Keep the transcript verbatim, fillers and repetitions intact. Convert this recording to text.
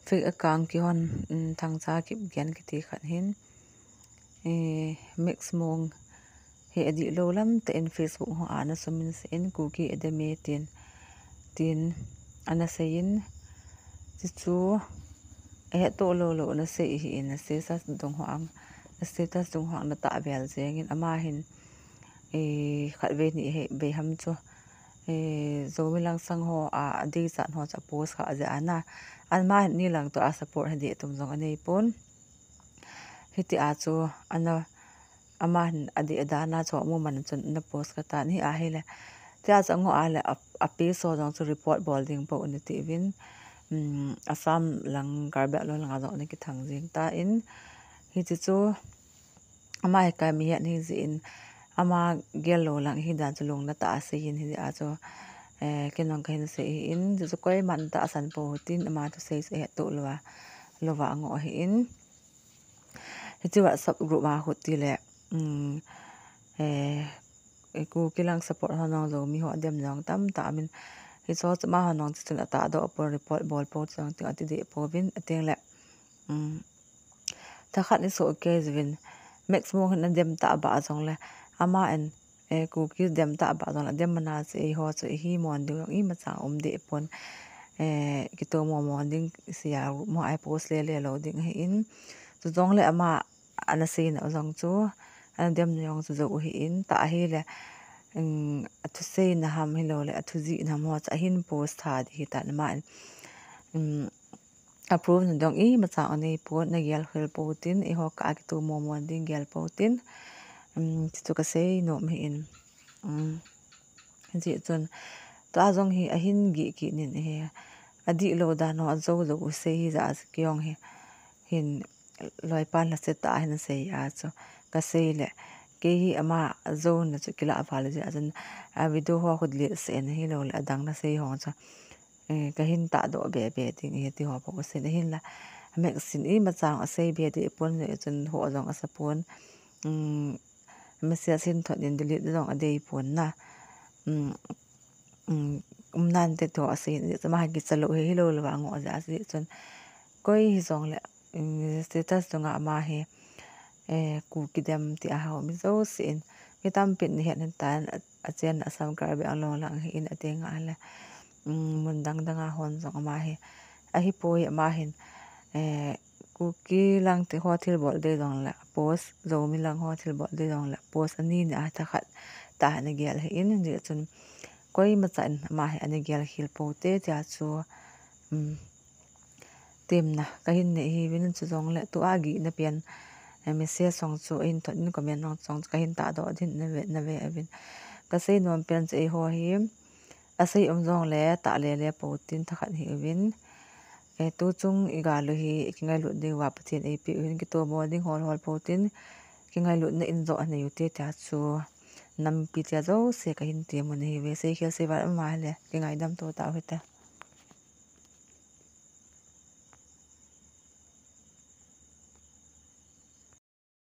Fake account kihon, um, Thangcha Kipgen kiti khat hin, eh, Max Mong hi adih lou lam tah in Facebook ho a ana sumin seiyin Kuki adem e tin, tin ana seiyin, chuchu ahettoh lou lou ana sei ahin, status dung ho ang, status dung ho ang ana tahvel jengin ama hin, eh, khatvei nivei ham chu, eh, Zomi Langsang ho a, adeichat ho chu apost kha jeh ana, ama hin ni lang toh a support hi deh tum jong anei pon. Hitia chu ana, ama hin adeh adana chu amu man chun ana post kha tan hi ahile. Tia chu angoh a le a, a page ho jong chu report bol ding bou ana tiuvin, um, Assam lang Karbi Anglong langa jong ana kithang jing tan, hiche chu ama hi ka mihet hi jeh in, ama gel lou lang hi dan chu lungna tah a seiyin hijeh a chu, eh, kei jong kahin sei ahin, chuchu koiman tahsan pou tin ama thusei chu ahettoh louva, louva angoh ahin. Hiche WhatsApp group a khu tile, um, eh, Kuki lang support ho jong Zomi ho adem jong tamtah aumin, hichu chu amaho jong chuchun atahdoh pou, report bol pou chu jong tin ati deh pouvin, atengle, um, thakhat ni soh kei jouvin, Max Mong hin adem tah bah jongle, ama in, eh, Kuki dem tah bah jongle, adem mana chu eiho chu ihi mon diu jong imacha um deh pon, eh, kitomo mo ding sia mo a post lele lou ding ahin, chujongle ama ana seina jong chu, ana demna jong chu jou ahin, tah ahile, um, athuseina ham hiloule athujihna ham ho chu ahin post tha ding hitan, ama in, um, approve na dong imacha anei pon, nagel khel pou tin, eiho kah a kitomo mo ding gel pou tin, um, chuchu kasei nom ahin, um, hijeh chun, tua jong hi ahin gih kit in ahi, adih lou dan ho ajou jou u sei hijeh a chu kei jong hi, hin loipan lhasetah a hin sei a chu, kasei le, kei hi ama jouna chu kilah val jeh a chun, a video ho khu delete seh in hiloule adang nasei ho chu, eh, kahin tahdoh be be ding ahi ti ho bou kasei in ahinla, Max in imacha jong asei be deh pon jeh chun ho jong asa pon, um, message hin thot in delete jong adei pon na, um, um, umnante thu asei in, ama hi kicha lou hi, hilou louva angoh jeh a chu chun, koi hijongle, um, status dunga ama hi, eh, Kuki dem ti ahao mi jouse in, mi tampin ahet ahitan, a, achenna Assam Karbi Anglong lang ahin, atengle, um, mun dang danga hon jong ama hi, ahipoi ama hin, eh, Kuki lang te ho thilbol dei jongle apost, Zomi lang ho thilbol dei jongle apost, ani nia thakhat tah ana gel ahin, hijeh chun koimacha in ama hi ana gel khel pou te tia chu, um, temna kahin nei ahiuvin, chujongle tua gihna pen, eh, message jong chu ahin thot in, comment jong chu kahin tahdoh ding nave, nave uvin. Kasei nom pen chu eiho hi asei um jongle tah lele pou tin thakhat hiuvin, eh, tuchung igal u hi ikingailut diuva Pathen eipeh u hin, kitomo ding hol hol pou tin, kingailutna in joh anei u te tia chu nampi tia jouse kahin tem u ahiuve, seikhel seival um ahile kingaidam to tau hite.